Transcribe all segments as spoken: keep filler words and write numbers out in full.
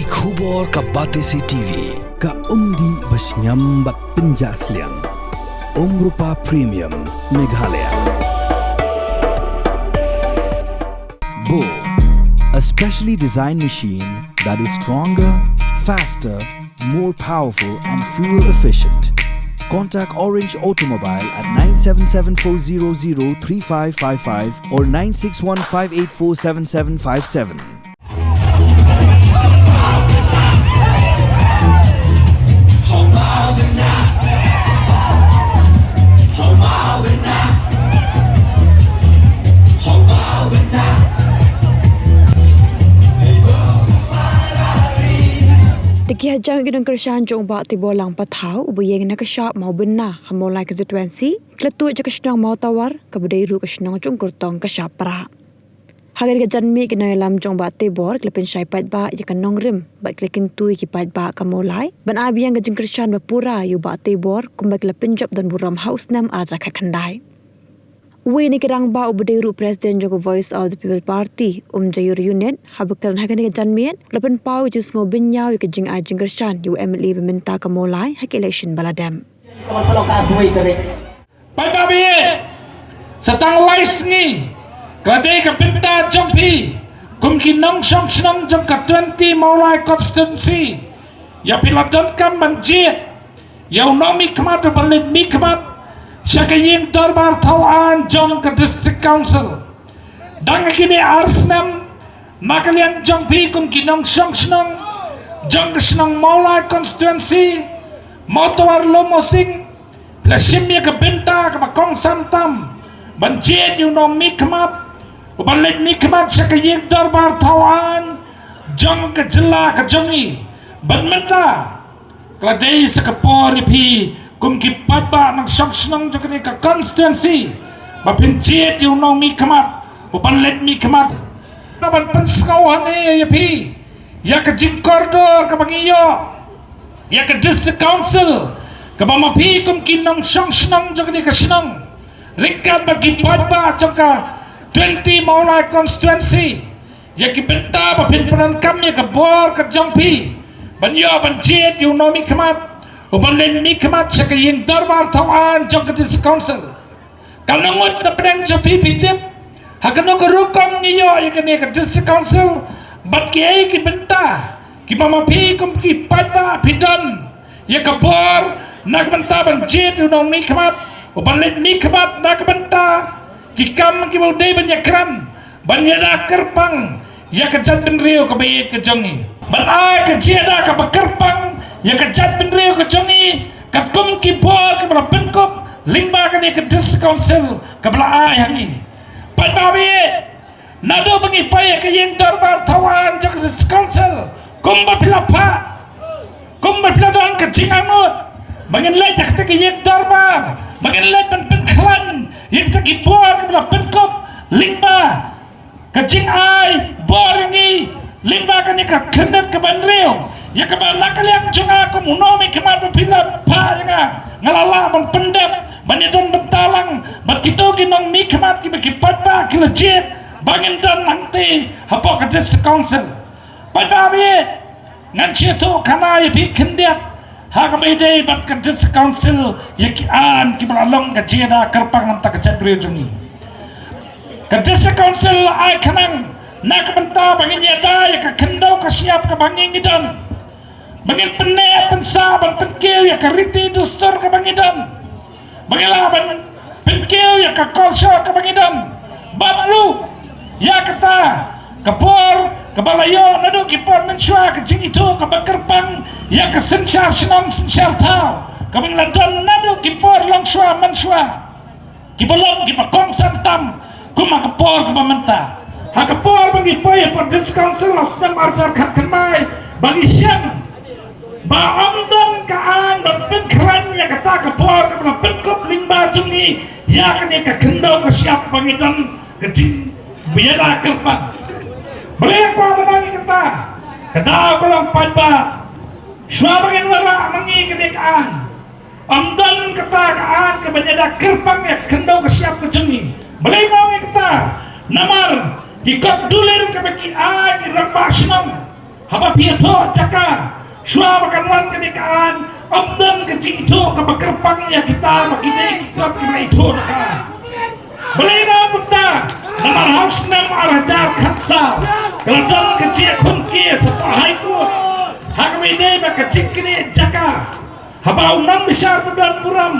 Khubor ka Batesi T V, ka umdih ba shngiam bad pynjah sliang. Umrupa Premium, Meghalaya. Bo, a specially designed machine that is stronger, faster, more powerful and fuel efficient. Contact Orange Automobile at nine seven seven four zero zero three five five five or nine six one five eight four seven seven five seven. Te ki hajang ki nongkyrshan jong u Bah Tibor Langpathaw uba ïeng na ka shap Mawbynna ha Mawlai constituency, ki la tuid sha ka shnong Mawtawar kaba dei ruh ka shnong jong u kyrtong ka shap Prah. Ha kane ka janmiet ki nongïalam jong u Bah Tibor ki la pynshai paidbah ïa ka nongrim bad ki la kyntu ïa ki paidbah ka Mawlai ban ai biang ka jingkyrshan ba pura ïa u Bah Tibor kumba ki la pynjop don burom ha u snem ar hajar khatkhyndai. Uwei na ki rangbah uba dei ruh president jong ka Voice of the People Party, Umjaiur Unit, haba kren ha kane ka janmiet, u la pynpaw ka jingsngew bynñiaw ïa ka jingai jingkyrshan ïa u M L A ba mynta ka Mawlai ha ka election ba la dep. Paidbah ba ïeit, sa tang lai sngi ka la dei ka bynta jong phi kum ki nongshong shnong jong ka twenty Mawlai constituency, ïa phi la donkam ban jied ïa u nongmihkhmat uba leit mihkhmat sha ka ïing dorbar thaw aiñ jong ka District Council. Dang ha kine ar snem na ka liang jong phi kum ki nongshong shnong jong ka shnong Mawlai constituency, Mawtawar Lawmawsing, phi la shim ïa ka bynta kaba kongsan tam ban jied ïa u nongmihkhmat uba leit mihkhmat sha ka ïing dorbar thaw aiñ jong ka jylla ka jong ngi. Bad mynta ka la dei sa ka por ïa phi kum ki paidbah nongshong shnong jong kane ka constituency ba phin jied ïa u nongmihkhmat uban leit mihkhmat. Ka ban pynsngew hangne ïa phi ïa ka jingkordor kaba ngi ïoh ïa ka District Council kaba ma phi kum ki nongshong shnong jong kane ka shnong ryngkat bad ki paidbah jong ka twenty Mawlai constituency, ïa ki bynta ba phin pyndonkam ïa ka bor ka jong phi ban ïoh ban jied ïa u nongmihkhmat uban leit mihkhmat sha ka ïing dorbar thaw aiñ jong ka District Council. Ka nongut na pdeng jong phi phi tip ha kano ka rukom ngi ïoh ïa kane ka District Council bad kiei ki bynta kiba ma phi kum ki paidbah phi don ïa ka bor na ka bynta ban jied ïa u nongmihkhmat uban leit mihkhmat na ka bynta ki kam kiba u dei ban ïakren ban ïada kyrpang ïa ka jaitbynriew kaba ïeit ka jong ngi. Ban ai ka jingïada kaba kyrpang ïa ka jaitbynriew ka jong ngi katkum ki bor kiba la pynkup lyngba kane ka District Council kaba la ai ha ngi. Paidbah ba ïeit, naduh ba ngi poi ïa ka ïing dorbar thaw aiñ jong ka District Council kumba phi la phah, kumba phi la don ka jingangnud ba ngin leit ïa kata ka ïing dorbar, ba ngin leit ban pynkhlaiñ ïa kata ki bor kiba la pynkup lyngba ka jingai bor ïa ngi lyngba kane ka khyrnit kaba hynriew, ïa kaba na ka liang jong nga kum u nongmihkhmat ba phi la phah ïa nga, nga la lah ban pyndep ban ïadon bynta lang bad kito ki nongmihkhmat kiba ki paidbah ki la jied ba ngin don hangtei hapoh ka District Council. Paidbah ba ïeit, ngan shu ïathuh khana ïa phi khyndiat ha kaba ïadei bad ka District Council ïa ki aiñ kiba la long ka jingïada kyrpang na ka bynta ka jaitbynriew jong ngi. Ka District Council la ai khnang na ka bynta ba ngin ïada ïa ka khyndew ka shyiap kaba ngi ngi don, ba ngin pynneh pynsah ban pynkiew ïa ka riti dustur kaba ngi don, ba ngin lah ban pynkiew ïa ka culture kaba ngi don. Bad ruh ïa kata ka bor kaba la ïoh naduh ki por mynshuwa, ka jingithuh kaba kyrpang ïa ka synshar shnong synshar thaw kaba ngi la don naduh ki por longshuwa manshuwa, kiba long kiba kongsan tam kum ha ka por kaba mynta. Ha ka por ba ngi poi hapoh District Council ha u snem ar hajar khatkhyndai ba ngi shem ba ym don ka aiñ ban pynkhlaiñ ïa kata ka bor kaba la pynkup lyngba jong ngi ïa kane ka khyndew ka shyiap ba ngi don ka jingïada kyrpang. Balei nga kwah ban ong ïa kata? Ka daw ka long paidbah, shuwa ba ngin wanrah ma ngi kane ka aiñ, ym don kata ka aiñ kaban ïada kyrpang ïa ka khyndew ka shyiap ka jong ngi. Balei nga ong ïa kata? Namar ki kot dulir kiba ki ai ki rangbah shnong, Haba phi ïathuh jaka, shuwa ba kan wan kane ka aiñ, ym don ka jingithuh kaba kyrpang ïa kita ba kine ki kot kiba la ithuh na ka aiñ. Balei nga ong kumta? Namar ha u snem ar hajar khatsaw ka la don ka jingïakhun case hapoh High Court ha kaba ïadei bad ka jingknieh jaka. Haba u nongbishar ba don burom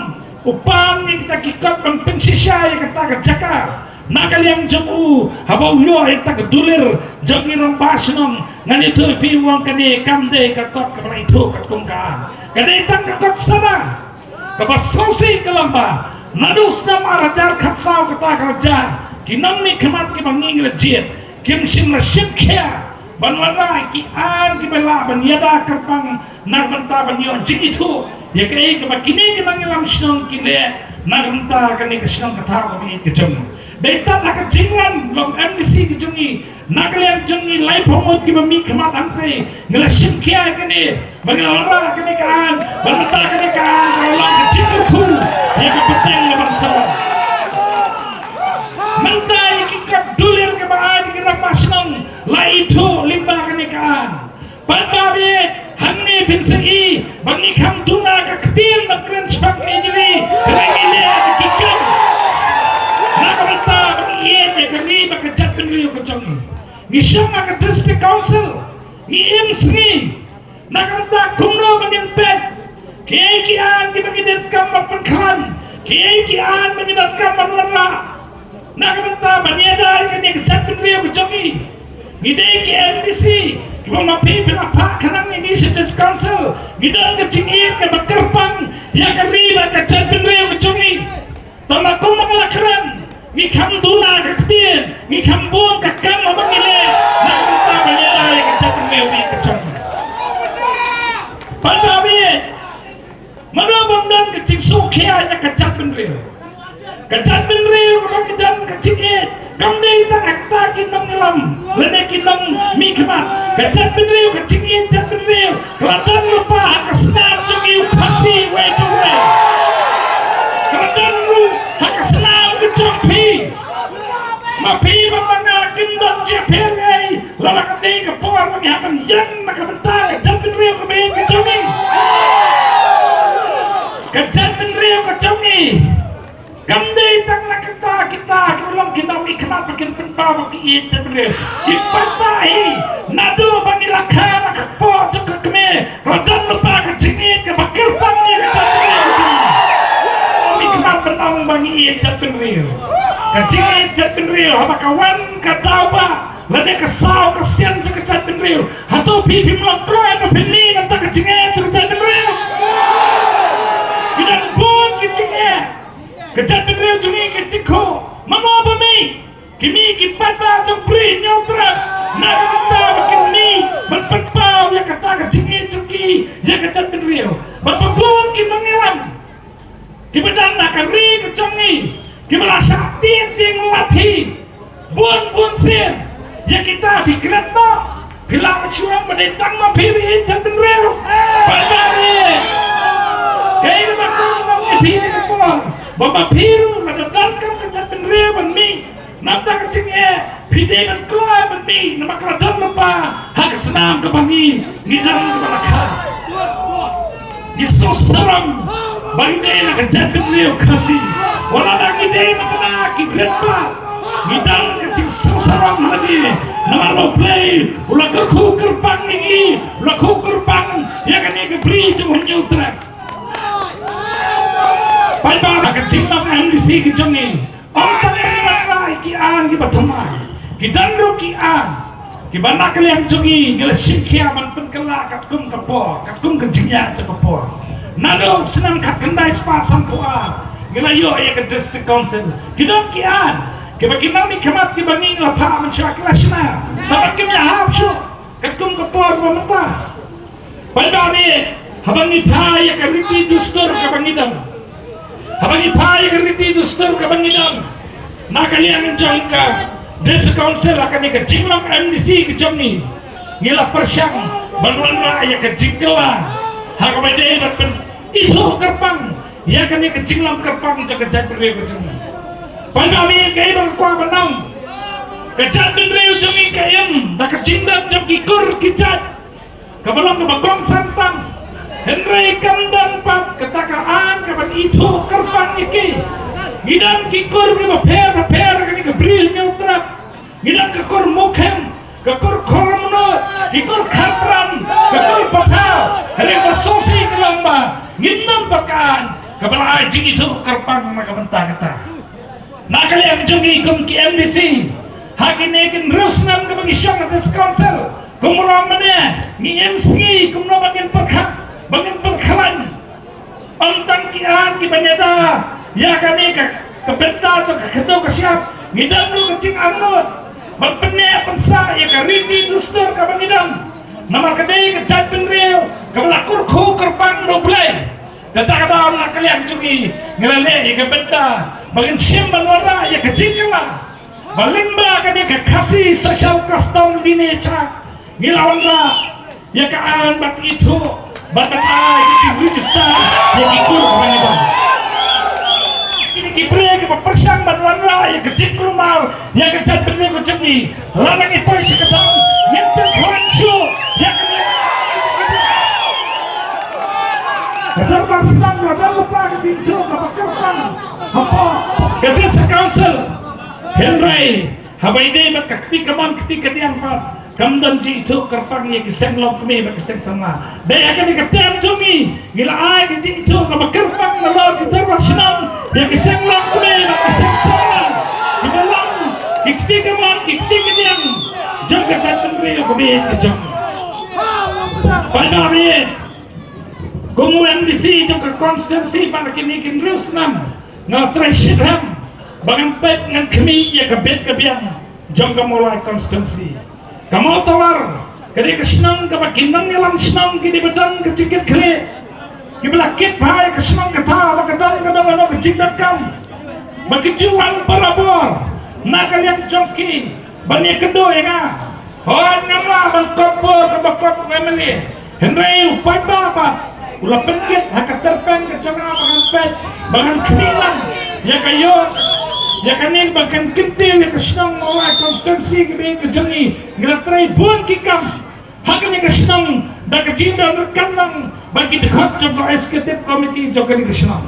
u pan ïa kita ki kot ban pynshisha ïa kata ka jaka na ka liang jong u, haba u ïoh ïa kata ka dulir jong ki rangbah shnong, ngan ïathuh ïa phi, u ong kane kam dei ka kot kaba la ithuh katkum ka aiñ. Ka dei tang ka kot SARA kaba sngewsih ka long ba naduh u snem ar hajar khatsaw kata ka la jia, ki nongmihkhmat kiba ngi la jied kim shym la shim khia ban wanrah ki aiñ kiba lah ban ïada kyrpang na ka bynta ban ïoh jingithuh ïa kaei kaba kine ki nongïalam shnong ki leh na ka bynta kane ka shnong ka thaw kaba ïeit ka jong ngi. Dei tad ha ka jingwan long MDC ka jong ngi, na ka liang jong ngi laiphew ngut kiba mihkhmat hangtei ngi la shim khia ïa kane ba ngi la wanrah kane ka aiñ, ba mynta kane ka aiñ ka long ka jingkyrkhu ïa ka pateng ka ban sa wan. Mynta ïa ki kot dulir kiba ai da ki rangbah shnong la ithuh lyngba kane ka aiñ. Paidbah, hangne phin sa ïohi ba ngi kham duna ka ktien ban kren shaphang ka ri, hynrei ngi leh da ki kam na ka bynta ba ngi ïeit ïa ka ri bad ka jaitbynriew ka jong ngi. Ngi shong ha ka District Council, ngi im sngi na ka bynta kumno ba ngin peit kiei ki aiñ kiba ngi donkam ban pynkhlaiñ, kiei ki aiñ ba ngi donkam ban wanrah na ka bynta ban ïada ïa kane ka jaitbynriew ka jong ngi. Ngi dei ki MDC kiba ma phi phin ap khnang ïa ngi sha District Council, ngi don ka jingïeit kaba kyrpang ïa ka ri bad ka jaitbynriew ka jong ngi. Tang ba kumba nga la kren, ngi kham duna ka ktien, ngi kham bun ka kam haba ngi leh na ka bynta ban ïada ïa ka jaitbynriew ka jong ngi. Paidbah, mano bym don ka jingsngewkhia ïa ka jaitbynriew? Ka jaitbynriew kaba ngi don ka jingïeit kam dei tang ha kita ki nongïalam lane ki nongmihkhmat. Ka jaitbynriew, ka jingïeit jaitbynriew ka la don lypa ha ka snam jong ngi u Khasi uwei pa uwei. Ka la don ruh ha ka snam ka jong phi. Ma phi bad ma nga kim don jingpher ei, la la ka dei ka por ba ngi hap ban ïeng na ka bynta ka jaitbynriew kaba ïeit ka jong ngi. Ka jaitbynriew ka jong ngi kam dei tang na kata kita kiba long ki nongmihkhmat ba kin pynpaw ba ki ïeit jaitbynriew. Ki paidbah hi, naduh ba ngi la kha na ka kpoh jong ka kmie, ka la don lypa ka jingïeit kaba kyrpang ïa ka jaitbynriew ka jong ngi. Nongmihkhmat ban ong ba ngi ïeit jaitbynriew. Ka jingïeit jaitbynriew haba ka wan ka daw ba lane ka saw ka sian jong ka jaitbynriew, hato phi phim long kloi ba phin mih na bynta ka jingeh jong ka jaitbynriew? Ki don bun ki jingeh. Ka jaitbynriew jong ngi ka dei khuh. Mano ba mih? Ki mih ki paidbah jong Bri Hynñiewtrep na ka bynta ba kin mih ban pynpaw ïa kata ka jingeh jong ki ïa ka jaitbynriew. Bad ba bun ki nongïalam kiba don ha ka ri ka jong ngi kiba la shah tieng tieng lat hi bun bun sien. Ïa kita phi klet noh, phi lah ban shu ong ba dei tang ma phi ruh ïeit jaitbynriew. Paidbah, kaei kaba kyrpang ïa phi ha kane ka por ba ma phi ruh lada donkam ka jaitbynriew ban mih na bynta ka jingeh, phi dei ban kloi ban mih namar ka la don lypa ha ka snam kaba ngi, ngi don kaba la kha. Ngi sngewsarong ba ngi dei na ka jaitbynriew Khasi. Wat lada ngi dei na kane ki rit pat, ngi don ka jingsngewsarong ha lade namar ba U Blei u la kyrkhu kyrpang ïa ngi, u la kyrkhu kyrpang ïa kane ka Bri jong Hynñiewtrep. Paidbah, ka jinglong MDC ka jong ngi ym tang ba ngi wanrah ïa ki aiñ kiba thymmai, ki don ruh ki aiñ kiba na ka liang jong ngi ngi la shim khia ban pynkylla katkum ka por, katkum ka jingïaid jong ka por. Naduh snem khatkhyndai spah sanphew ar ngi la ïoh ïa ka District Council. Ki don ki aiñ kiba ki nongmihkhmat kiba ngi la phah mynshuwa ki la shna, tangba kim ïahap shuh katkum ka por ba mynta. Paidbah, haba ngi phai ïa ka riti dustur kaba ngi don, haba ngi phai ïa ka riti dustur kaba ngi don na ka liang jong ka District Council ha kane ka jinglong MDC ka jong ngi, ngi la pyrshang ban wanrah ïa ka jingkylla ha kaba ïadei bad pynithuh kyrpang ïa kane ka jinglong kyrpang jong ka jaitbynriew ka jong ngi. Paidbah, kaei ba nga kwah ban ong, ka jaitbynriew jong ngi ka im da ka jingdon jong ki kur ki jait. Kaba long kaba kongsan tam. Hynrei kam don pat kata ka aiñ kaban ithuh kyrpang ïa ki. Ngi don ki kur kiba pher bapher ha kane ka Bri Hynñiewtrep. Ngi don ka kur Mukhem, ka kur Khormut, ki kur Kharpran, ka kur Pathaw. Hynrei ba sngewsih ka long ba ngim don pat ka aiñ kaba la ai jingithuh kyrpang na ka bynta kata. Na ka liang jong ngi kum ki M D C, ha kine ki hynriew snem kaba ngi shong ha District Council, kum u long mane, ngi im sngi kumno ba ngin pyrkhat, ba ngin pynkhlaiñ. Ym tang ki aiñ kiban ïada ïa kane ka, ka bynta jong ka khyndew ka shyiap, ngi don ruh ka jingangnud ban pynneh pynsah ïa ka riti dustur kaba ngi don. Namar ka dei ka jaitbynriew kaba la kyrkhu kyrpang da U Blei. Kata ka daw na ka liang jong ngi, ngi la leh ïa ka bynta ba ngin shim ban wanrah ïa ka jingkylla ba lyngba kane ka Khasi Social Custom Lineage Act, ngi la wanrah ïa ka aiñ ban ithuh, ban, ban ai ka jingregister ïa ki kur ba ngi don. Kine ki briew kiba pyrshang ban wanrah ïa ka jingkulmar ïa ka jaitbynriew ka jong ngi, lada ngi poi sha ka dong, ngin pynkhlaiñ shuh ïa kane. Ka dorbar shnong la don lypa ka jingithuh kaba kyrpang hapoh ka District Council. Hynrei haba ïadei bad ka kti kamon kti kadiang pat, kam don jingithuh kyrpang ïa ki seng longkmie bad ki seng samla. Dei ha kane ka term jong ngi, ngi la ai ka jingithuh kaba kyrpang nalor ki dorbar shnong ïa ki seng longkmie bad ki seng samla, kiba long ki kti kamon ki kti kadiang jong ka jaitbynriew kaba ïeit ka jong ngi. Paidbah ba ïeit, kum u M D C jong ka constituency, bad kine ki hynriew snem nga la trei shitrhem ba ngan peit ngan khmih ïa ka bit ka biang jong ka Mawlai constituency. Ka Mawtawar ka dei ka shnong kaba ki nongïalam shnong ki dei ba don ka jingkitkhlieh, kiba la kit bha ïa ka shnong ka thaw ba ka don kano kano ka jingdonkam, ba ki ju wan barabor na ka liang jong ki ban ïakynduh ïa nga. Hooid, ngam lah ban kot bor kaba kot u M L A, hynrei u paidbah pat u la pynkit ha ka tyrpeng ka jong nga ba ngan peit, ba ngan khmih lang ïa ka ïoh, ïa kane ba kan kyntiew ïa ka shnong Mawlai constituency kaba ïeit ka jong ngi. Ngi la trei bun ki kam ha kane ka shnong da ka jingdon ryngkat lang bad ki dkhot jong ka executive committee jong kane ka shnong.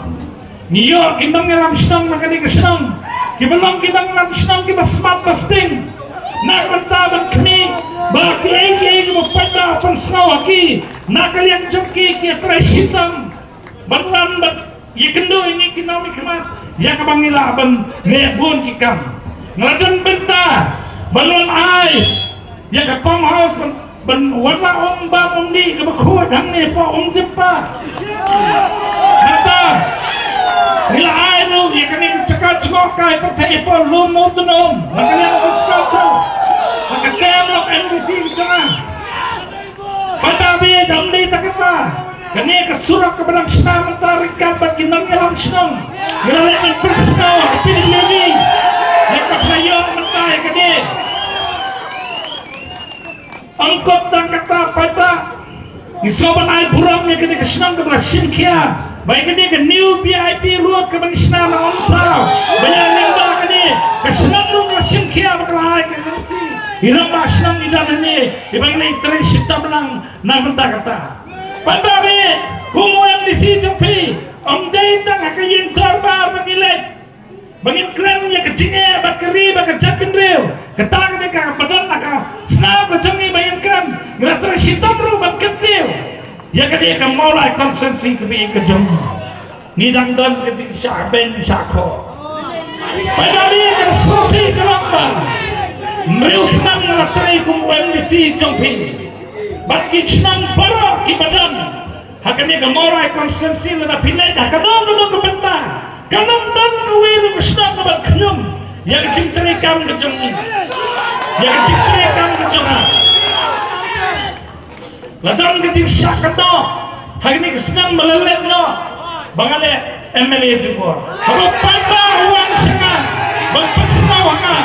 Ngi ïoh ki nongïalam shnong na kane ka shnong kiba long ki nongïalam shnong kiba smat ba sting na ka bynta ban khmih ba kiei kiei kiba paidbah u pynsngew ha ki, na ka liang jong ki ki trei shitom ban wan ban ïakynduh ïa ngi ki nongmihkhmat ïa kaba ngi lah ban leh bun ki kam. Nga la don bynta ban wan ai ïa ka pump house ban, ban wanrah um bam um dih kaba khuid hangne hapoh Umjympa. Nangta ngi la ai ruh ïa kane ka jaka jngohkai pyrthei hapoh Lum Mawtnum, na ka liang ka District Council, ha ka term lok M D C ka jong nga. Paidbah ba ïeit, ym dei tang kata, kane ka surok kaba dang shna mynta ryngkat bad ki nongïalam shnong, ngi la leh ban pynsngew ha ka P W D ïa kaba la ïoh mynta ïa kane. Ym kut tang kata paidbah, ngi sngewbha ban ai burom ïa kane ka shnong kaba la shim khia ba ïa kane ka new V I P road kaba ngi shna na Umsaw, ba ïa lyngba kane ka shnong ruh ka la shim khia ba ka la ai ka lynti. Ïa ngi ba shnong ngi don hangne, ïa ba ngi trei shitom lang na bynta kata. Paidbah ba ïeit, kum u M D C jong phi, ym dei tang ha ka ïing dorbar ba ngi leit ba ngin kren ïa ka jingeh bad ka ri bad ka jaitbynriew. Kata ka dei kaba don ha ka snam ka jong ngi ba ngin kren. Ngi la trei shitom ruh ban kyntiew ïa ka dei ka Mawlai constituency kaba ïeit ka jong ngi. Ngi dang don ka jingshah beiñ shah khoh. Paidbah ba ïeit, ka sngewsih ka long ba hynriew snem nga la trei kum u M D C jong phi bad ki shnong baroh kiba don ha kane ka Mawlai constituency, lada phi leit ha kano kano ka bynta, kam don kawei ruh ka shnong kaban khñium ïa ka jingtrei kam ka jong ngi, ïa ka jingtrei kam ka jong nga. La don ka jingshah kynnoh ha kane ka snem ba la leit noh ba nga leh M L A jubor. Haba u paidbah u wan sha nga ban pynsngew ha nga,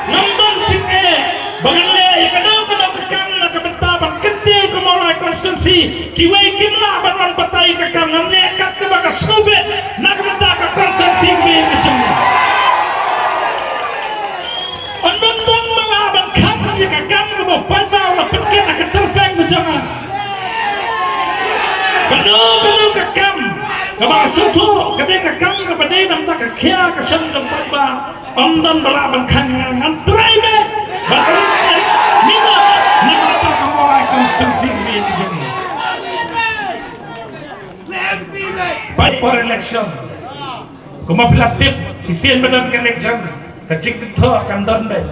ngam don jingeh ba ngan leh ïa kano kano ka kam na ka bynta ban kyntiew ka Mawlai constituency. Kiwei kim lah ban wan batai ïa ka kam, ngan leh kat kaba ka sngewbha na ka bynta ka constituency kaba ïeit ka jong nga. Ym don tang ba lah ban kham ïa ka kam kaba u paidbah u la pynkit ha ka tyrpeng ka jong nga. Kano kano ka kam kaba nga sngewthuh ka dei ka kam kaba dei namar ka khia ka shong jong paidbah. Ym don ba lah ban khang nga, ngan trei beit ba ym don minot na kata ka Mawlai constituency. Beit por election. Kumba phi la tip, shisien ba don ka election, ka jingkynthoh kan don beit.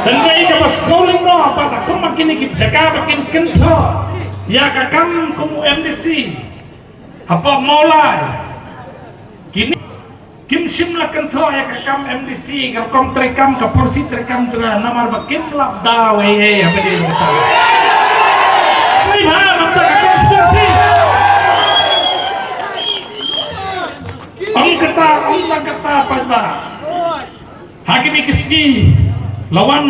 Hynrei kaba sngewlyngngoh pat, kumba kine ki jaka ba kin kynthoh ïa ka kam kum u M D C hapoh Mawlai, kine kim shym la kynthoh ïa ka kam M D C, ka rukom treikam, ka polisi treikam jong nga, namar ba kim lap daw ei ei haba dei kata. Trei bha namar ka constituency. Ong kata, ong tang kata paidbah. Ha kine ki sngi la wan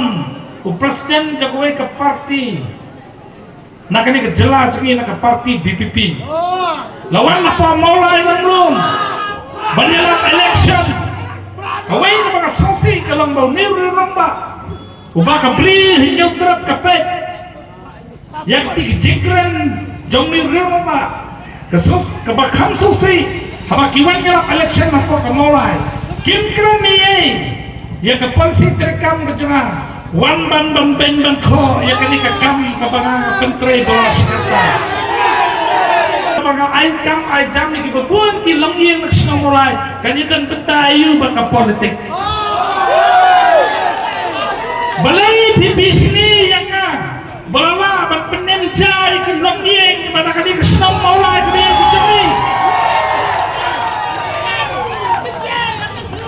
u president jong kawei ka party na kane ka jylla jong ngi na ka party V P P. La wan na pa Mawlai Nonglum ban ïalap election. Kawei kaba nga sngewsih ka long ba une u riew rangbah uba ka Bri Hynñiewtrep ka peit ïa kata ka jingkren jong une u riew rangbah. Ka sus, kaba kham sngewsih haba ki wan ïalap election hapoh ka Mawlai, kim kren ei ei ïa ka polisi treikam ka jong nga. Wan ban ban beiñ ban khoh ïa kane ka kam kaba nga pyntrei ba la shkata. Kaba nga ai kam ai jam ïa kiba bun ki longïing na ka shnong Mawlai, kan ïadon bynta aïu bad ka politics. Balei phi bishni ïa nga ba la lah ban pynïeng ja ïa ki longïing kiba na kane ka shnong Mawlai kaba ïa ki jong ngi?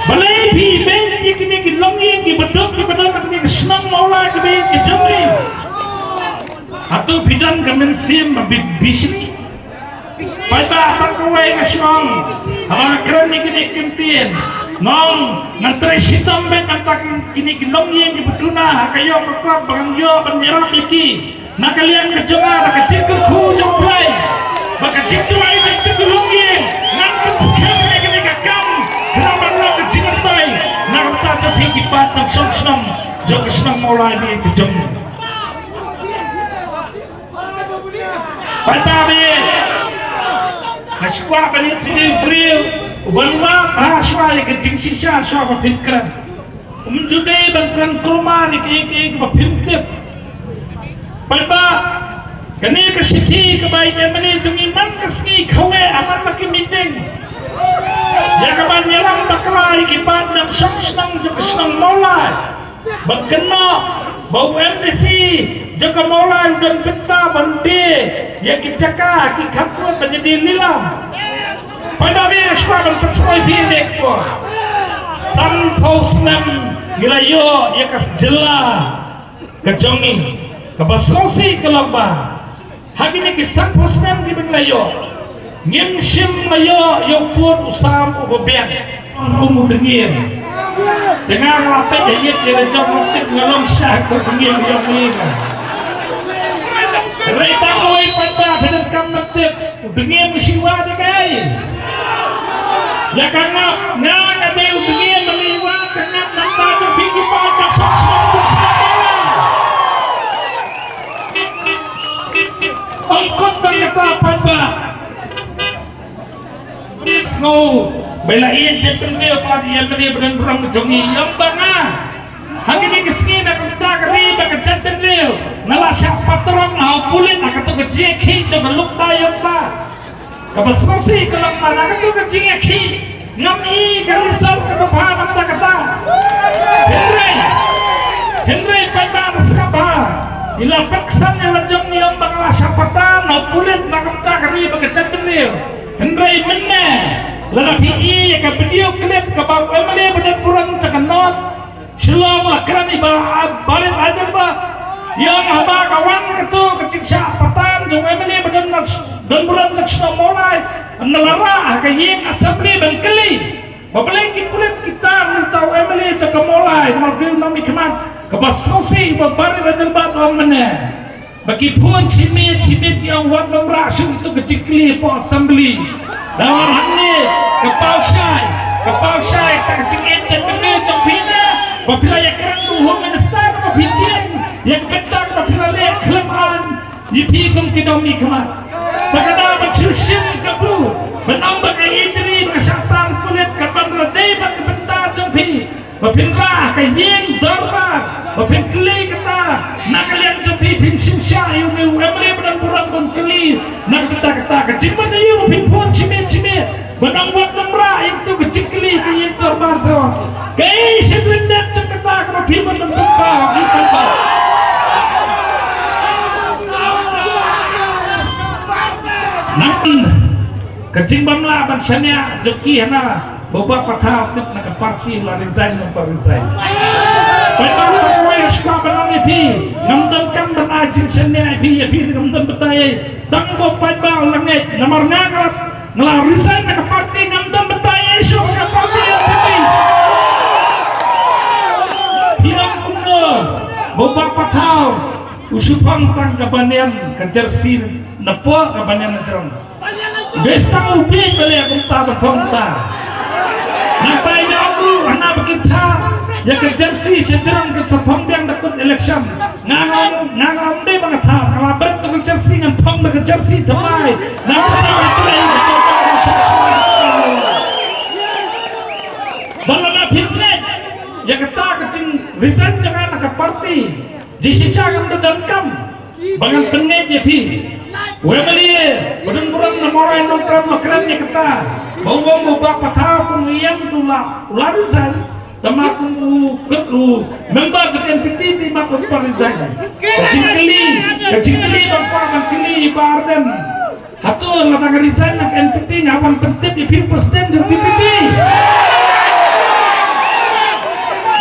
Balei phi beiñ ïa kine ki longïing kiba duk kiba don na kane ka shnong Mawlai kaba ïa ki jong ngi? Hato phi don ka mynsiem ba phi bishni? Paidbah, tang kawei nga shu ong, haba nga kren ïa kine ki ktien, nga ong ngan trei shitom beit namar kine ki longïing kiba duna ha ka ïoh ka kot ba ngan ïoh ban ïarap ïa ki na ka liang ka jong nga, na ka jingkyrkhu jong U Blei bad ka jingduwai jong kito ki longïing. Ngan pynskhem ïa kane ka kam khnang ban long ka jingmyntoi na ka bynta jong phi ki paid nongshong shnong jong ka shnong Mawlai ne ka jong. Paidbah, nga sngewkwah ban ïathuh ïa u briew uban wad bha shuwa ïa ka jingshisha shuwa ba phin kren. Um ju dei ban kren kulmar ïa kiei kiei ba phim tip. Paidbah, kane ka shithi kaba i M L A jong ngi man ka sngi kawei ha man la ki meeting ïa kaban ïalam bakla ïa ki paid nongshong shnong jong ka shnong Mawlai. Ba kynnoh ba u M D C jong ka Mawlai u don bynta ban die ïa ki jaka ha ki khappud ban ïadie lilam. Paidbah, nga sngewbha ban pynsngew ïa phi ïa kane ka por. Sanphew snem ngi la ïoh ïa ka jylla ka jong ngi. Kaba sngewsih ka long ba ha kine ki sanphew snem kiba ngi la ïoh, ngim shym la ïoh ïa u pud u sam uba biang kum u Dngiem. Te nga la peit ïa ïit ïa la jong, ngam tip nga long sha uto u Dngiem ïa u. Hynrei tang kawei, paidbah, phi donkam ban tip, u Dngiem u shu wad ïa kaei? Ïa ka ngap. Nga nga dei u Dngiem, nga ïa wad ka ngap na ka bynta jong phi ki paid nongshong shnong. Ym kut tang kata, paidbah. Sngew ba la ïeit jaitbynriew, palat ïa mane ba don burom ka jong ngi, ïa ba nga ha kine ki sngi na ka bynta ka ri bad ka jaitbynriew nga la shah patrong ha u pulit ha kato ka jingïakhih jong ka lukta ïungta. Kaba sngewsih ka long ba na kato ka jingïakhih ngam i ka result kaba bha na ka bynta kata. Hynrei, hynrei paidbah, nga sngap bha, i la pynksan ïa la jong ngi ïa ba nga la shah patrong ha u pulit na ka bynta ka ri bad ka jaitbynriew. Hynrei mynne lada phi i ïa ka video clip kaba u M L A ba don burom jong ka North Shillong la kren, i Bah Bar-, Barit Adelbert, ïa haba ka wan kato ka jingshah patrong jong u M L A ba don, don burom jong ka shnong Mawlai, ynda la rah ha ka ïing assembly ban kylli ba balei ki pulit ki tar ïa uta u M L A jong ka Mawlai namar ba u nym i khmat. Kaba sngewsih, i Bah Barit Adelbert u ong mynne ba ki phone shi miet shi miet ki ong wat nym rah shuh ïa kato ka jingkylli hapoh assembly. Da war hangne ka paw shai, ka paw shai kata ka jingïeit jaitbynriew jong phi ne ba phi la ïakren bad u Home Minister, ba phi tieng ïa ka bynta ba phi la leh khlem aiñ ïa phi kum ki nym i khmat. Te ka daw ban Shim ka bru, ban ong ba ka ïeit ri ba ka shah tang pulit ka ban ra dei bad ka bynta jong phi. Ba phin rah ha ka ïing dorbar, ba phin kylli kata, na ka liang jong phi phin shim shah ïa une u M L A ba don burom ban kylli, na ka bynta kata ka jingmut ïa u ba phin phone shi miet shi miet. Ban ong wat nym rah ïa kato ka jingkylli ha ka ïing dorbar te. Kaei sha ka jingmut jong kata kaba phi ban pynpaw ïa kata. Nangta ka jingbym lah ban shaniah jong ki hana ba u Bah Pathaw tip na ka party u la resign ne ym pat resign. Paidbah, tang kawei nga sngewbha ban ong ïa phi, ngam donkam ban ai jingshaniah ïa phi, ïa phi ngam don batai. Tang ba u paidbah u la ngeit namar nga nga la, nga la resign na ka party, ngam don batai ïa shuh ka party N P P. Phi ong kumno ba u Bah Pathaw u shu phong tang ka banyan ka jersey napoh ka banyan na jrong. Bes tang u bieit ba leh kumta ban phong kumta. Nangta ïa ong ruh hana ba ki thad ïa ka jersey sha jrong kin sa phong biang da kut election. Nga nga ong, nga nga ong dei ba nga thad, nga la bret da ka jersey ngan phong da ka jersey thymmai. Nangta nga trei ka tong ka sha sha sha. Ba lada phi pynleit ïa kata ka jingresign jong nga na ka party, jingshisha ngam da donkam ba ngan pynngeit ïa phi. U M L A ba don burom na Mawlai Nongkrem ma kren ïa kata. Ba u ong ba u Bah Pathaw kum u ïeng tu la, u la resign. Tangba kum u kut u member jong N P P te ma kum u resign. Ka jingkylli, ka jingkylli ba kwah ban kylli i Bah Ardent. Hato lada nga resign na ka N P P nga wan pyntip ïa phi u president jong P P P?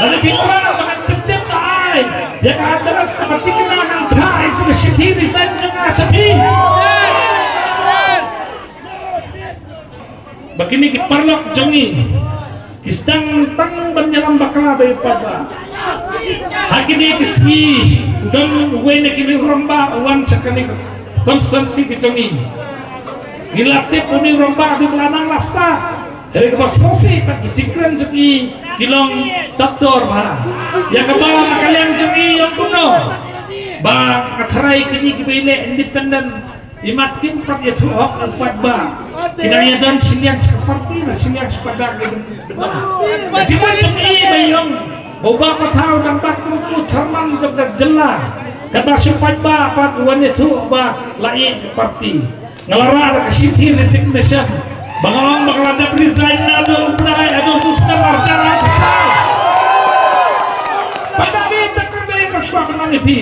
Lada phi kwah ba ngan pyntip, to ai ïa ka address kaba thikna ngan phah ïa ka shithi resign jong nga sha phi. Ba kine ki paralok jong ngi ki sdang tang ban ïalam bakla bad u paidbah. Ha kine ki sngi u don uwei na kine u rangbah u wan sha kane ka constituency ka jong ngi. Ngi la tip une u rangbah u dei ba la nang la stad. Hynrei kaba sngewsih pat ki jingkren jong ngi ki long tad dor bha. Ïa kaba na ka liang jong ngi ong kumno ba nga tharai kine kiba ïaleh independent, imat kim pat ïathuh hok na u paidbah. Ki dang ïadon shiliang sha ka party, na shiliang sha u paidbah ki dang dang. Ka jingmut jong i ba i ong ba u Bah Pathaw dang bat kum u chairman jong ka jylla. Katba sha u paidbah pat u wan ïathuh ba la ïeh ka party. Nga la rah da ka shithi resignation ba nga ong ba nga la dep resign naduh u bnai, naduh u snem arhajar arphew saw. Paidbah, bad ïa kata ka dei ka shuwa ka nang ïa phi.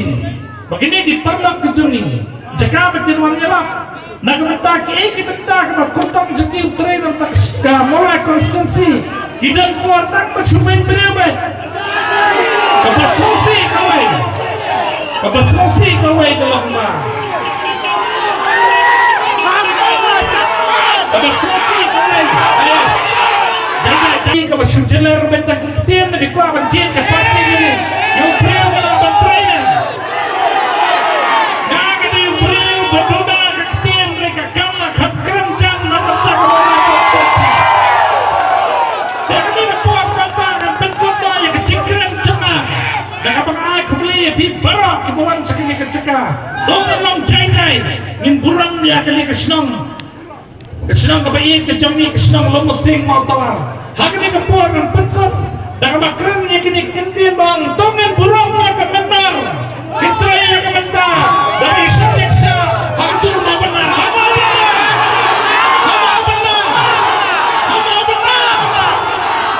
Ba kine ki paralok ka jong ngi, jaka ba kin wan ïarap na ka bynta kiei ki bynta kaba kyrtong jong ki u trei na ka Mawlai constituency, ki don por tang ba shu beiñ briew beit. Kaba sngewsih kawei, kaba sngewsih kawei ka long ba, kaba sngewsih kawei, eh, jaka jaka kaba shu jylliew beit tang ka ktien, ba ki kwah ban jied ka party kane. Ïa u briew ba lah ban trei ne. Nga ka dei u briew ba duna ka ktien, hynrei ka kam nga kham kren jam na ka bynta ka Mawlai constituency. Te kane ka por paidbah ngan pynkut noh ïa ka jingkren jong nga. Da kaba nga ai khublei ïa phi baroh kiba wan sha kane ka jaka. To ngin long jai jai, ngin burom ïa kane ka shnong. Ka shnong kaba ïeit ka jong ngi, ka shnong Lumutsing Mawtawar. Ha kane ka por ngan pynkut da kaba kren ïa kine ki kyntien ba ong to ngin burom ïa ka Myanmar. Kin trei ïa ka mynta da ka shynrang sha ha ka dur Mawbynna. Ha Mawbynna! Ha Mawbynna! Ha Mawbynna!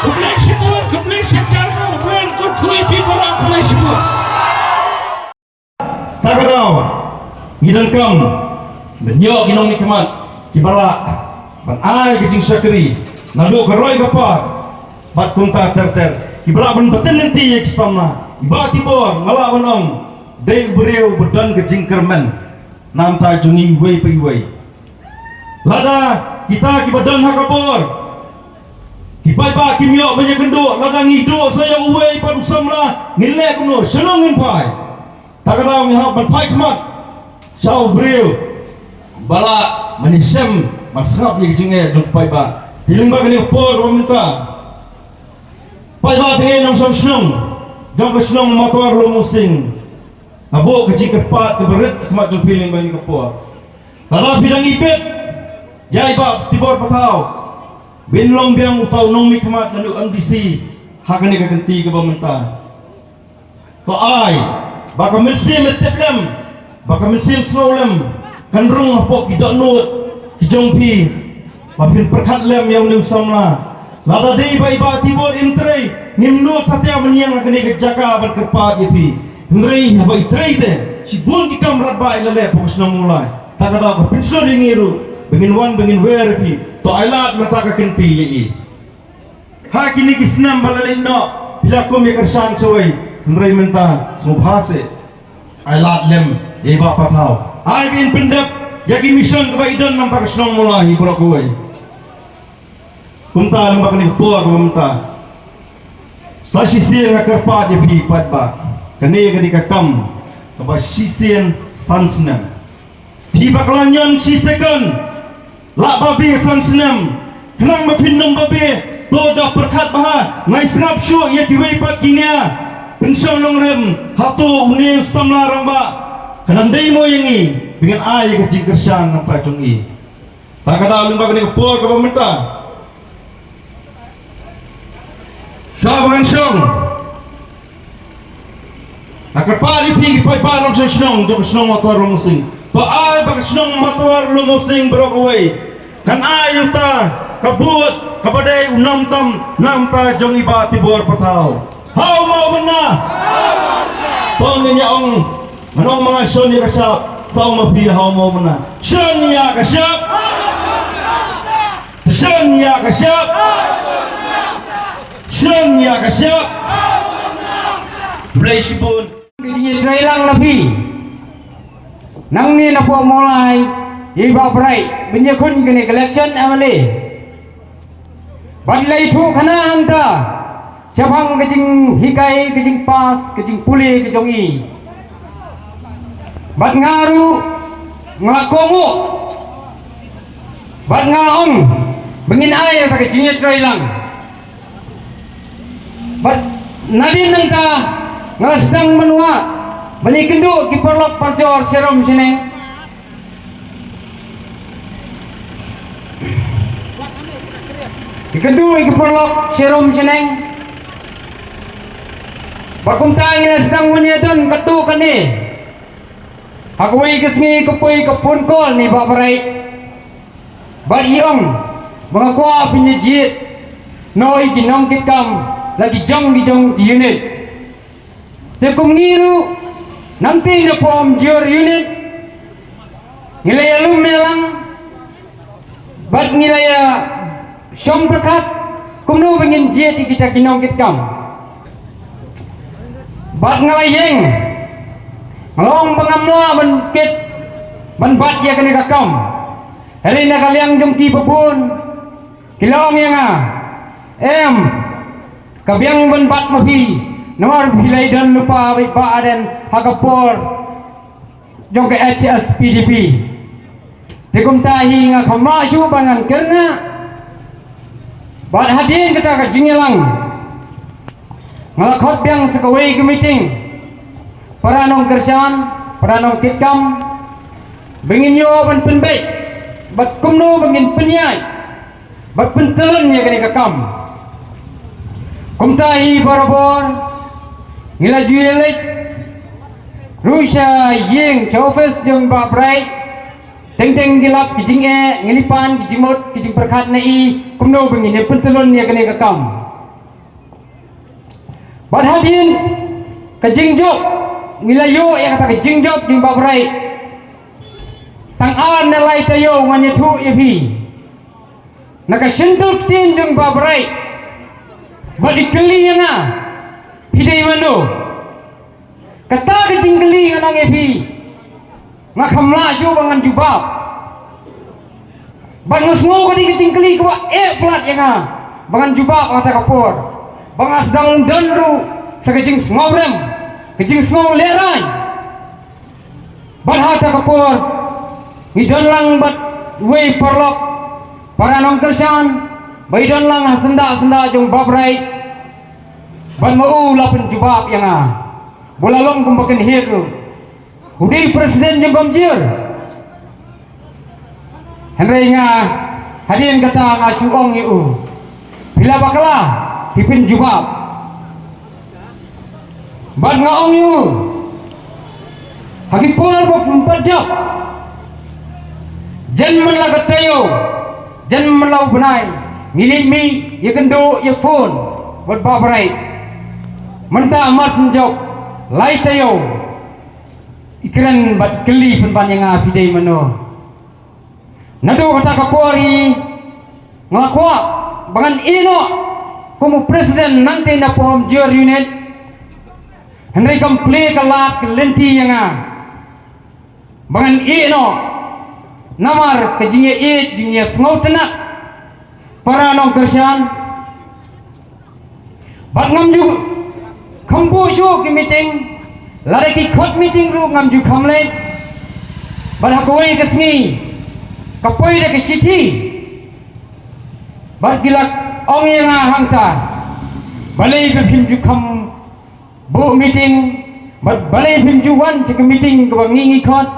Khublei shibun, khublei shihajar, khublei kyrkhu ïa phi baroh, khublei shibun. Ta ka daw ngi donkam ban ïoh ki nongmihkhmat kiba lah ban ai ka jingshakri naduh ka roi ka par bad kumta ter ter, kiba lah ban btin lynti ïa ki samla. I Bah Tibor nga lah ban ong dei u briew ba don ka jingkyrmen na ka bynta jong ngi iwei pa iwei. Lada kita kiba don ha ka bor, ki paidbah kim ïoh ban ïakynduh, lada ngi duh sa ïa uwei pat u samla, ngin leh kumno, shano ngin phai? Ta ka daw ngi hap ban phai khmat sha u briew ba lah ban ïashem ban sngap ïa ki jingeh jong ki paidbah. Te lyngba kane ka por kaba mynta, paidbah, te nongshong shnong jong ka shnong Mawtawar Lumutsing, nga buh ka jingkyrpad kaba rit ha khmat jong phi lyngba kane ka por. Lada phi dang ibit Ïa i Bah Tibor Pathaw, ba in long biang uta u nongmihkhmat na u M D C ha kane ka kynti kaba mynta. To ai ba ka mynsiem tiplem, ba ka mynsiem sngewlem kan rung hapoh ki dohnud ki jong phi, ba phin pyrkhat lem ïa une u samla. Lada dei ba i Bah Tibor im trei, ngim nud satia ban ïeng ha kane ka jaka ban kyrpad ïa phi. Hynrei haba i trei te, shibun ki kam radbah i la leh hapoh ka shnong Mawlai. Ta ka daw ka pynshlur ïa ngi ruh ba ngin wan ba ngin wer ïa phi. To ai lad mynta ka kynti ïa i. Ha kine ki snem ba la leit noh, phi la kum ïa kyrshan shawei, hynrei mynta sngewbha seh. Ai lad lem ïa i Bah Pathaw. Ai ba in pyndep ïa ki mission kaba i don namar ka shnong Mawlai hi baroh kawei. Kumta lyngba kane ka por kaba mynta, sa shisien nga kyrpad ïa phi paidbah. Kane ka dei ka kam kaba shisien san snem. Phi bakla ñion shi second, lah babe san snem. Khnang ba phin ym babe, to da pyrkhat bha, ngai sngap shuh ïa kiwei pat ki nia. Pynshong nongrim, hato une u samla rangbah kan ym dei mo ïa ngi, ba ngin ai ïa ka jingkyrshan na ka bynta jong i. Ta ka daw lyngba kane ka por kaba mynta, shuwa ba ngan shong, nga kyrpad ïa phi ki paidbah nongshong shnong jong ka shnong Mawtawar Lumutsing. To ai ba ka shnong Mawtawar Lumutsing baroh kawei kan ai ïa uta ka vote kaba dei u nam tam na ka bynta jong i Bah Tibor Pathaw. Haw mo mynta? To ngin ïa ong, ngan ong ma nga, shon ïa ka shap. Sa ong ma phi, haw mo mynta? Shon ïa ka shap. Shon ïa ka shap. Shon ïa ka shap. Khublei shibun. Ka jingïatreilang na phi nangne na Mawlai, ïa i Bah Bright, ban ïakhun kane ka election M L A. Bad la ïathuh khana hangta shaphang ka jinghikai, ka jingpass, ka jingpule ka jong i. Bad nga ruh nga la kohnguh. Bad nga ong ba ngin ai ïa ka jingïatreilang. Bad nadien nangta nga la sdang ban wad ban ïakynduh ki paralok parajor sharum shaneng. Ïakynduh ïa ki paralok sharum shaneng. Bad kumta ngi la sdang ban ïadon katto katne. Ha kawei ka sngi ka poi ka phone call na i Bah Bright. Bad i ong ba nga kwah phin ïa jied noh ïa ki nongkitkam la ki jong ki jong ki unit. Te kum ngi ruh nangta na Pamjor unit ngi la ïalum ïalang bad ngi la ïa shong pyrkhat kumno ba ngin jied ïa kita ki nongkitkam. Bad nga la ïeng, nga la ong ba ngam lah ban kit ban bat ïa kane ka kam. Hynrei na ka liang jong ki babun ki la ong ïa nga, em, ka biang ban bat ma phi, namar phi la ïadon lypa bad i Bah Ardent ha ka por jong ka H S P D P. Te kumta hi nga kham lah shuh ba ngan kyrngah. Bad hadien kata ka jingïalang nga la khot biang sa kawei ka meeting para nongkyrshan, para nongkitkam, ba ngin ïoh ban pynbeit bad kumno ba ngin pynïaid bad pyntylun ïa kane ka kam. Kumta hi barabor ngi la ju ïaleit ruh sha ïing, sha office jong Bah Bright. Teng teng ngi lap ki jingeh, ngi la pan ki jingmut, ki jingpyrkhat na i kumno ba ngin ïa pyntylun ïa kane ka kam. Bad hadien ka jingjop ngi la ïoh ïa kata ka jingjop jong Bah Bright. Tang ar ne lai taïew ngan ïathuh ïa phi. Na ka shyntur ktien jong Bah Bright bad i kylli ïa nga, phi dei mano? Kata ka jingkylli ngan ong ïa phi, nga kham lah shuh ba ngan jubab. Bad nga sngew ka dei ka jingkylli kaba eh palat ïa nga ba ngan jubab ha kata ka por ba nga sdang don ruh sa ka jingsngewrem, ka jingsngew lehraiñ. Bad ha kata ka por ngi don lang bad wei paralok para nongkyrshan ba i don lang ha syndah syndah jong Bah Bright. Bad ma u la pynjubab ïa nga ba la long kumba kynhied ruh. U dei president jong Pamjor. Hynrei nga, hadien kata nga shu ong ïa u, phi la bakla, phi pynjubab. Bad nga ong ïa u, ha ki por ba pynpatjop, jan man la ka taïew, jan man la u bnai, ngi leit mih ïakynduh ïa phone bad Bah Bright. Mynta mar shen jop lai taïew, i kren bad kylli pynban ïa nga, phi dei mano. Naduh kata ka por hi nga la kwah ba ngan ïeh noh kum u president nangtei na Pahamjer Unit. Hynrei kam plie ka lad ka lynti ïa nga ba ngan ïeh noh, namar ka jingïaieit, jingïasngewtynnat para nongkyrshan. Bad ngam ju kham buh shuh ki meeting, lada ki khot meeting ruh ngam ju kham leit. Bad ha kawei ka sngi ka poi da ka shithi bad ki la ong ïa nga hangta, balei ba phim ju kham buh meeting, bad balei phim ju wan sha ka meeting kaba ngi ngi khot.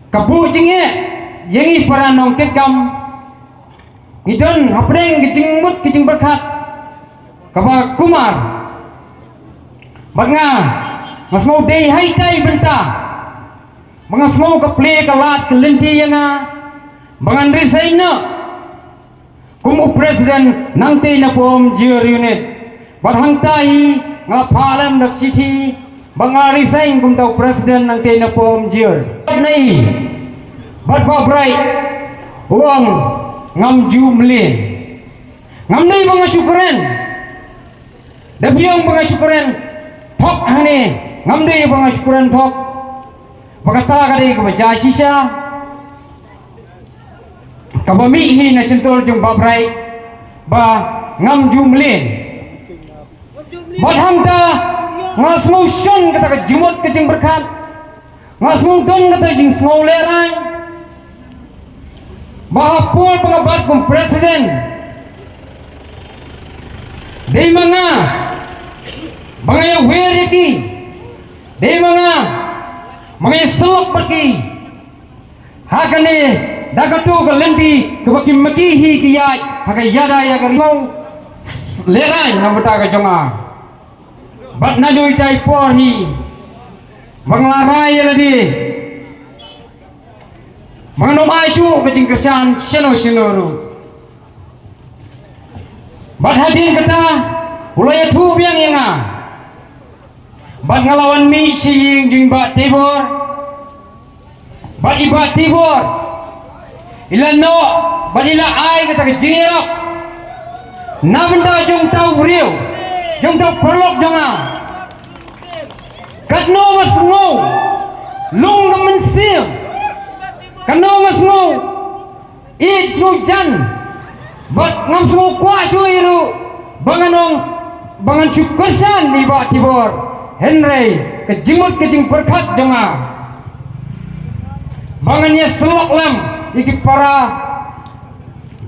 Ka buh jingeh ïa ngi para nongkitkam. Ngi don hapdeng ka jingmut ka jingpyrkhat kaba kumar. Bad nga, nga sngew dei ha itai i bynta ba nga sngew ka plie ka lad ka lynti ïa nga ba ngan resign noh kum u president nangtei na Pahamjer Unit. Bad hangta hi nga la phah lem da ka shithi ba nga resign kum uta u president nangtei na Pahamjer. Bad nei, bad Bah Bright u ong ngam ju mlien. Ngam dei ba nga shu kren. Da phi ong ba nga shu kren thok hangne, ngam dei ba nga shu kren thok. Ba kata ka dei kaba jia shisha. Kaba mih hi na shyntur jong Bah Bright ba ngam ju mlien. Bad hangta nga sngew shon kata ka jingmut ka jingpyrkhat. Nga sngew don kata ka jingsngew lehrain ba ha por ba nga bat kum president, dei ma nga ba nga ïawer ïa ki, dei ma nga ba nga ïasyllok bad ki. Ha kane, da kato ka lynti kaba ki ma ki hi ki ïaid ha ka ïada ïa ka ri, lehrain na bynta ka jong nga. Bad naduh itai i por hi ba nga la rai ïa lade ba ngan ym ai shuh ka jingkyrshan shano shano ruh. Bad hadien kata u la ïathuh biang ïa nga. Bad nga la wan mih sha ïing jong i Bah Tibor. Bad i Bah Tibor i la noh bad i la ai kata ka jingïarap na bynta jong uta u briew, jong uta u paralok jong nga. Katno nga sngew lung ka mynsiem, katno nga sngew ïeit sngewjan. Bad ngam sngew kwah shuh ruh ba ngan ong ba ngan shu kyrshan ïa i Bah Tibor, hynrei ka jingmut ka jingpyrkhat jong nga ba ngan ïasyllok lem ïa ki para,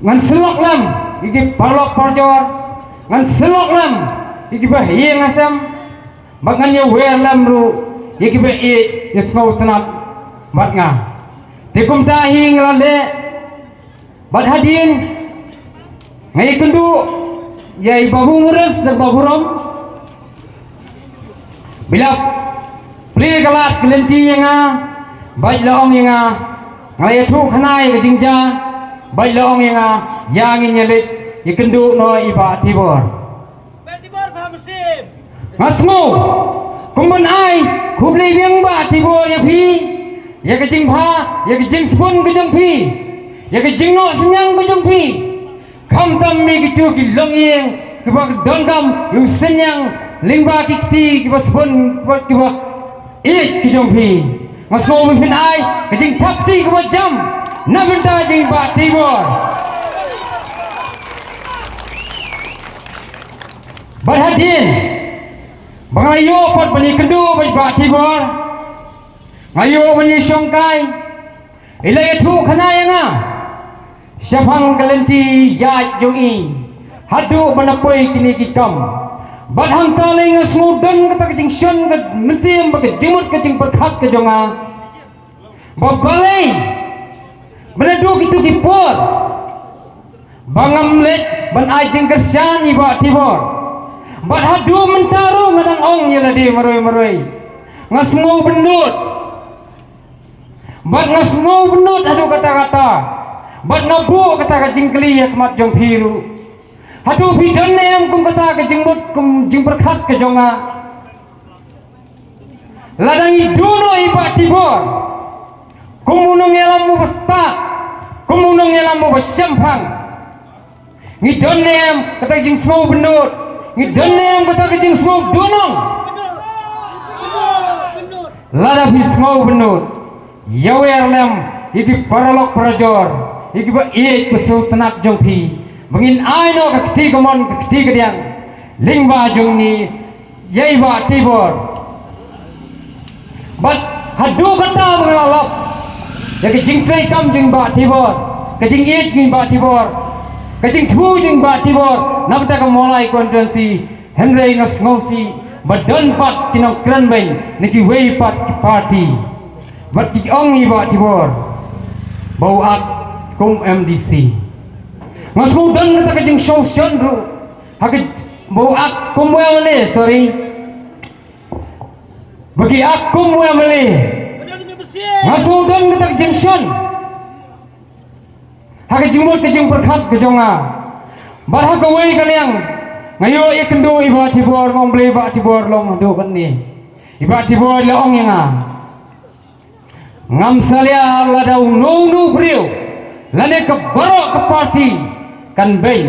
ngan syllok lem ïa ki paralok parajor, ngan syllok lem ïa ki bahaïing hasem, bad ngan ïawer lem ruh ïa ki ba ïeit, ïa sngewtynnat bad nga. Te kumta hi nga la leh. Bad hadien nga ïakynduh ïa i Babu Mures da Babu Rom. Ba la plie ka lad ka lynti ïa nga, bad la ong ïa nga, nga la ïathuh khana ïa ka jingjia, bad la ong ïa nga, ïa ngin ïa leit ïakynduh noh ïa i Bah Tibor. Nga sngew kum ban ai khublei biang Bah Tibor ïa phi, ïa ka jingbha, ïa ka jingsbun ka jong phi, ïa ka jingnoh synñiang ka jong phi. Khamtam ïa kito ki longïing kiba donkam ïa u synñiang lyngba ki kti kiba sbun, kiba, kiba ïeit ki jong phi. Nga sngew ba phin ai ka jingthap kti kaba jam na bynta jong i Bah Tibor. Bad hadien ba nga ïoh pat ban ïakynduh bad i Bah Tibor, nga ïoh ban ïashongkai, i la ïathuh khana ïa nga shaphang ka lynti ïaid jong i haduh ba na poi kine ki kam. Bad hangta lei nga sngew don kata ka jingshon ka mynsiem bad ka jingmut ka jingpyrkhat ka jong nga. Ba balei Ba naduh kito ki por ba ngam leit ban ai jingkyrshan ïa i Bah Tibor, bad haduh mynta ruh nga dang ong ïa lade marwei marwei, nga sngewbynnud. Bad nga sngewbynnud haduh katta katta. Bad nga buh kata ka jingkylli ha khmat jong phi ruh, haduh phi don ne em kum kata ka jingmut, kum jingpyrkhat ka jong nga? Lada ngi duh noh ïa i Bah Tibor kum u nongïalam uba stad, kum u nongïalam uba shemphang, ngi don ne em kata ka jingsngewbynnud? Ngi don ne em kata ka jingsngewdonong? Lada phi sngewbynnud, ïawer lem ïa ki paralok parajor, ïa kiba ïeit ba sngewtynnat jong phi, ba ngin ai noh ka kti kamon ka kti kadiang lyngba jong ngi ïa i Bah Tibor. Bad haduh katta ba nga la lap ïa ka jingtreikam jong i Bah Tibor, ka jingïeit jong i Bah Tibor, ka jingthu jong i Bah Tibor na bynta ka Mawlai constituency, hynrei nga sngewsih ba don pat ki nongkren beiñ na kiwei pat ki party, bad ki ong ïa i Bah Tibor ba u act kum M D C. Nga sngew don kata ka jingsngewsih ruh, ha ka, ba u act kum u M L A, sorry. Ba ki act kum u M L A. Nga sngew don kata ka jingsngewsih ha ka jingmut ka jingpyrkhat ka jong nga. Bad ha kawei ka liang, nga ïoh ïakynduh ïa i Bah Tibor, nga ong balei i Bah Tibor long haduh katne. I Bah Tibor la ong ïa nga, ngam salia lada uno uno u briew lane ka baroh ka party kan beiñ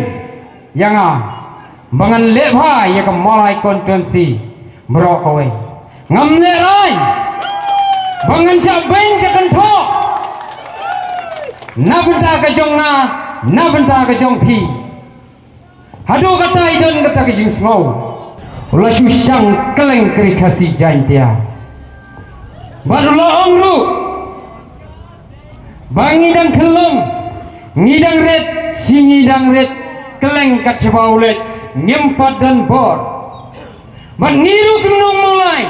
ïa nga ba ngan leh bha ïa ka Mawlai constituency baroh kawei. Ngam lehrain ba ngan shah beiñ shah kynthoh na bynta ka jong nga, na bynta ka jong phi. Haduh katta i don kata ka jingsngew. U la shu shang kylleng ka Ri Khasi Jaintia. Bad u la ong ruh ba ngi dang khyllung, ngi dang rit, shi ngi dang rit kylleng kat shaba u leit, ngim pat don bor. Bad ngi ruh ki nong Mawlai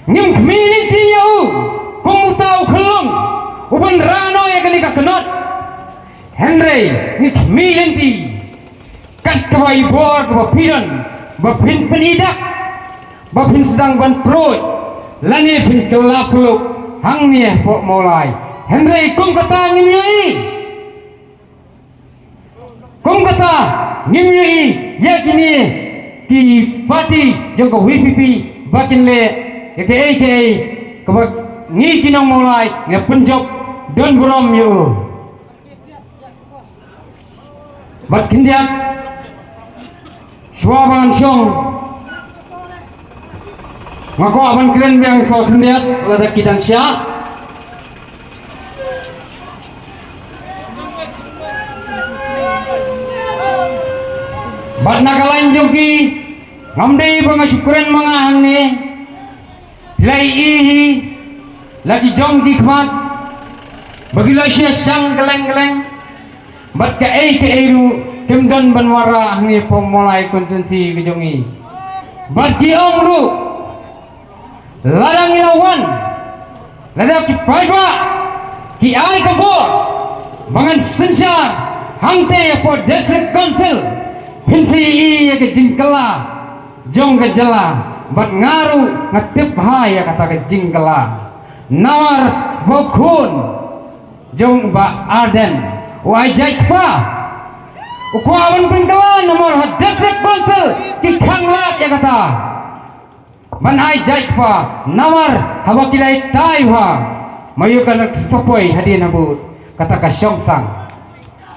ngim khmih lynti ïa u kum uta u khyllung u ban rah noh ïa kane ka kynnoh. Hynrei ngi khmih lynti kat kaba i bor kaba phi don, ba phin pynïaid, ba phin sdang ban pynroi lane phin kylla pynluk hangne hapoh Mawlai. Hynrei kum kata ngim ïohi. Kum kata ngim ïohi ïa kine ki party jong ka V P P ba kin leh ïa kaei kaei kaba ngi ki nong Mawlai ngi pynjop don burom ïa u. Bad khyndiat, shuwa ba ngan shong, nga kwah ban kren biang sa khyndiat lada ki dang shah. Bad na ka lain jong ki, ngam dei ba nga shu kren ma nga hangne. Phi la ïohi hi, la ki jong ki khmat ba ki la shah shang kylleng kylleng. Bad kaei kaei ruh kim don ban wanrah hangne hapoh Mawlai constituency ka jong ngi. Bad ki ong ruh, lada ngi la wan, lada ki paidbah ki ai ka bor ba ngan synshar hangtei hapoh District Council, phin sa ïohi ïa ka jingkylla jong ka jylla. Bad nga ruh nga tip bha ïa kata ka jingkylla. Namar ba u khun jong u Bah Ardent u ai jait kpa, u kwah ban pynkylla namar ha District Council ki khanglad ïa kata ban ai jait kpa. Namar haba ki la ïatai bha, ma ïoh ka nang sa poi hadien habud kata ka shongsang.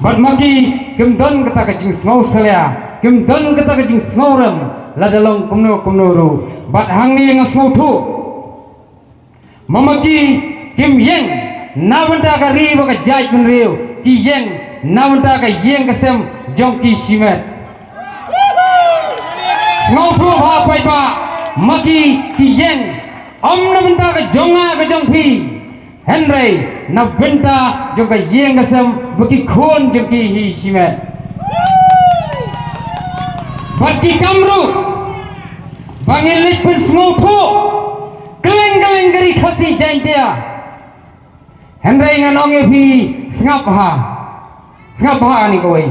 Bad ma ki kim don kata ka jingsngewsalia, kim don kata ka jingsngewrem lada long kumno kumno ruh. Bad hangne nga sngewthuh ma ma ki kim ïeng na bynta ka ri bad ka jaitbynriew, ki ïeng na bynta ka ïing ka sem jong ki shimet. Sngewthuh bha paidbah, ma ki ki ïeng ym na bynta ka jong nga ka jong phi, hynrei na bynta jong ka ïing ka sem bad ki khun jong ki hi shimet. Bad ki kam ruh ba ngin leit pynsngewthuh kylleng kylleng ka Ri Khasi Jaintia. Hynrei ngan ong ïa phi, sngap ha. Sngap ha ni kawei.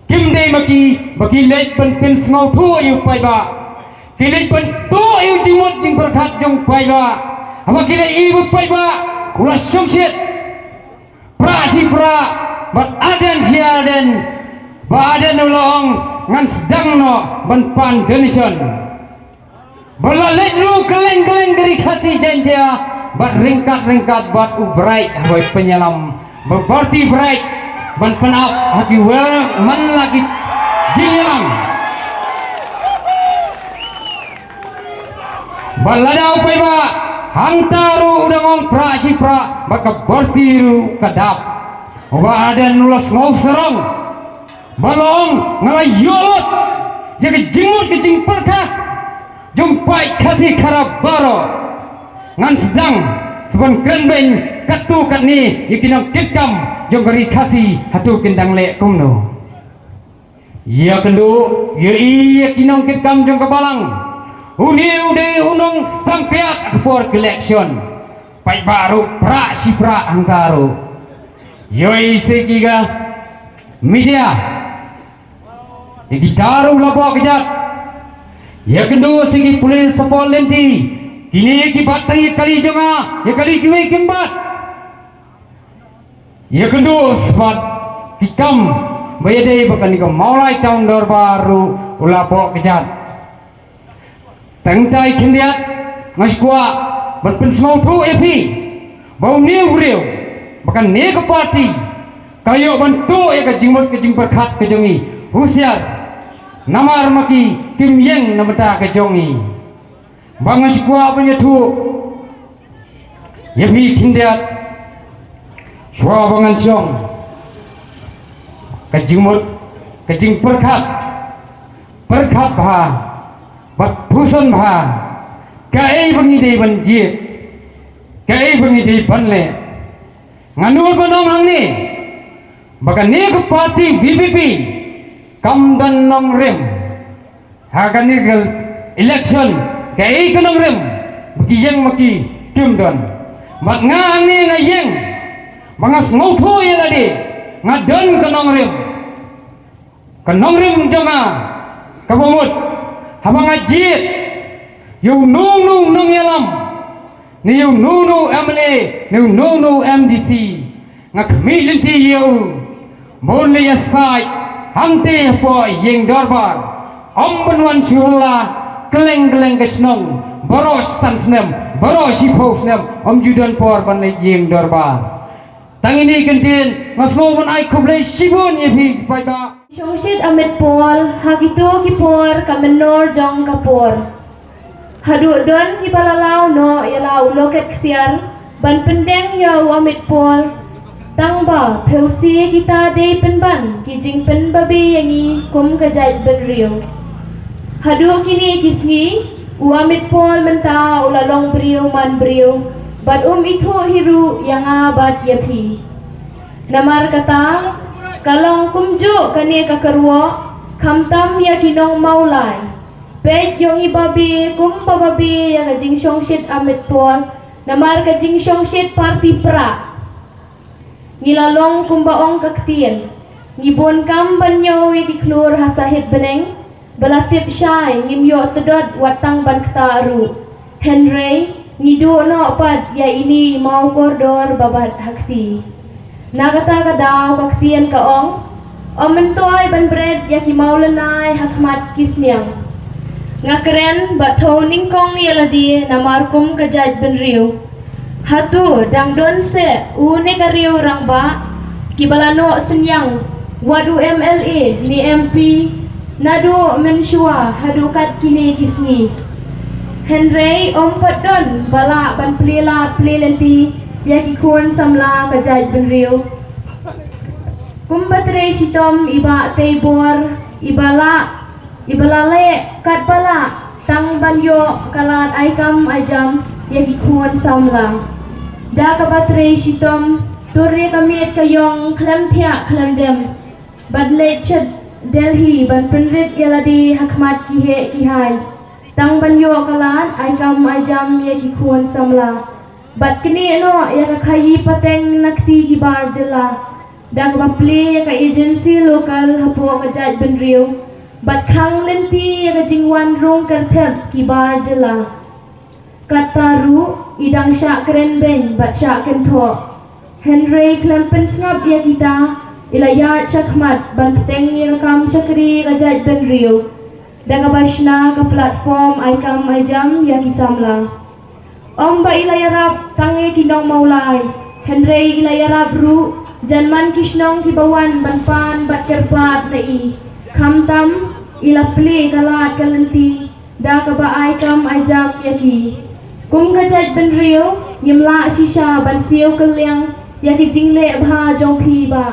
Kim dei ma ki ba ki leit ban pynsngewthuh ïa u paidbah. Ki leit ban tuh ïa u jingmut jingpyrkhat jong u paidbah. Haba ki leit ïa u paidbah u la shongshit. Prah shi prah bad aden shi aden. Ba aden u la ong ngan sdang noh ban pan donation. Ba la leit ruh kylleng kylleng ka ri Khasi Jaiñtia bad ryngkat ryngkat bad u Bright haba pynïalam ba Bharti Bright ban pynap ha ki wer man la ki jingïalam. Ba lada u paidbah hangta ruh u dang ong prah shi prah bad ka Bharti ruh ka dap. Ba aden u la sngew sarong ba la ong nga la ïoh lut ïa ka jingmut ka jingpyrkhat jong paid Khasi Khara baroh. Ngan sdang sa ban kren beiñ katto katne ïa ki nongkitkam jong ka ri Khasi hato kin dang leh kumno. Ïa kynduh ïa i ïa ki nongkitkam jong ka balang. Une u dei u nongsangpiat ha ka por election. Paidbah ruh prah shi prah hangta ruh. Ïohi se ki ka media. Ïa kita ruh la bok kjat. Ïa kynduh se ki police support lynti. Kine ki bat tang ïa kali jong nga, ïa kali kiwei kim bat. Ïa kynduh spat ki kam ba ïadei bad kane ka Mawlai Town Dorbar ruh u la bok kjat. Tang tai khyndiat nga sngewkwah ban pynsngewthuh ïa phi ba une u briew ba kane ka party ka ïoh ban tuh ïa ka jingmut ka jingpyrkhat ka jong i. Husiar namar ma ki kim ïeng na bynta ka jong i. Ba nga sngewkwah ban ïathuh ïa phi khyndiat. Shuwa ba ngan shong ka jingmut ka jingpyrkhat, pyrkhat bha bad pyrshang bha kaei ba ngi dei ban jied, kaei ba ngi dei ban leh. Nga nud ban ong hangne ba kane ka party V P P kam don nongrim. Ha kane ka election kaei ka nongrim ba ki ïeng ma ki kim don. Bad nga hangne nga ïeng ba nga sngewthuh ïa lade nga don ka nongrim. Ka nongrim jong nga kaba mut haba nga jied ïa uno uno u nongïalam ne ïa uno uno u M L A ne uno uno u M D C. Nga khmih lynti ïa u ba un leit ïasaid hangtei hapoh ïing dorbar. Ym ban wan shu halla kylleng kylleng ka shnong baroh san snem, baroh shiphew snem, ym ju don por ban leit ïing dorbar. Tang ine i kyntien, nga sngew ban ai khublei shibun ïa phi paidbah. Shongshit Amit Paul ha kito ki por ka mynnor jong ka por. Haduh don kiba la law noh ïa la u loket ksiar ban pyndeng ïa u Amit Paul. Tang ba phew shi kita dei pynban ki jingpynbabe ïa ngi kum ka jaitbynriew. Haduh kine ki sngi u Amit Paul mynta u la long briew man briew bad um ithuh hi ruh ïa nga bad ïa phi. Namar kata ka long kumjuh kane ka kyrwoh khamtam ïa ki nong Mawlai. Peit ïong i babe kumba babe ïa ka jingshongshit Amit Paul namar ka jingshongshit party prah. Ngi la long kumba ong ka ktien, ngi bun kam ban ñiew ïa ki khlur ha sahit bneng. Ba la tip shai ngim ïoh tdot wat tang ban ktah ruh. Hynrei ngi duh noh pat ïa ine i maw kordor ba bat ha kti. Na kata ka daw ka ktien ka ong, ym myntoi ban bret ïa ki maw lynnai ha khmat ki sniang. Nga kren bad thew nyngkong ïa lade namar kum ka jaitbynriew. Hato dang don seh une ka riew rangbah kiba la noh synñiang wat u M L A ne M P naduh mynshuwa haduh kat kine ki sngi. Hynrei ym pat don ba lah ban plie lad plie lynti ïa ki khun samla ka jaitbynriew. Kumba trei shitom i Bah Teibor iba lah iba la leh katba lah tang ban ïoh ka lad ai kam ai jam ïa ki khun samla. Da kaba trei shitom, tur ïa ka miet ka ïong khlem thiah khlem dem. Bad leit sha Delhi ban pynrit ïa lade ha khmat ki heh ki hai. Tang ban ïoh ka lad ai kam ai jam ïa ki khun samla. Bad knieh noh ïa ka khaïi pateng na kti ki bar jylla da kaba plie ïa ka agency local hapoh ka jaitbynriew bad khang lynti ïa ka jingwan rung kyrthep ki bar jylla. Katta ruh i dang shah kren beiñ bad shah kynthoh. Hynrei khlem pynsngap ïa kita, i la ïaid shakhmat ban bteng ïa ka kam shakri ka jaitbynriew da kaba shna ka platform ai kam ai jam ïa ki samla. Ym ba i la ïarap tang ïa ki nong Mawlai, hynrei i la ïarap ruh jan man ki shnong kiba wan ban pan bad kyrpad na i. Khamtam i la plie ka lad ka lynti da kaba ai kam ai jam ïa ki. Kum ka jaitbynriew ngim lah shisha ban siew kylliang ïa ki jingleh bha jong phi bah.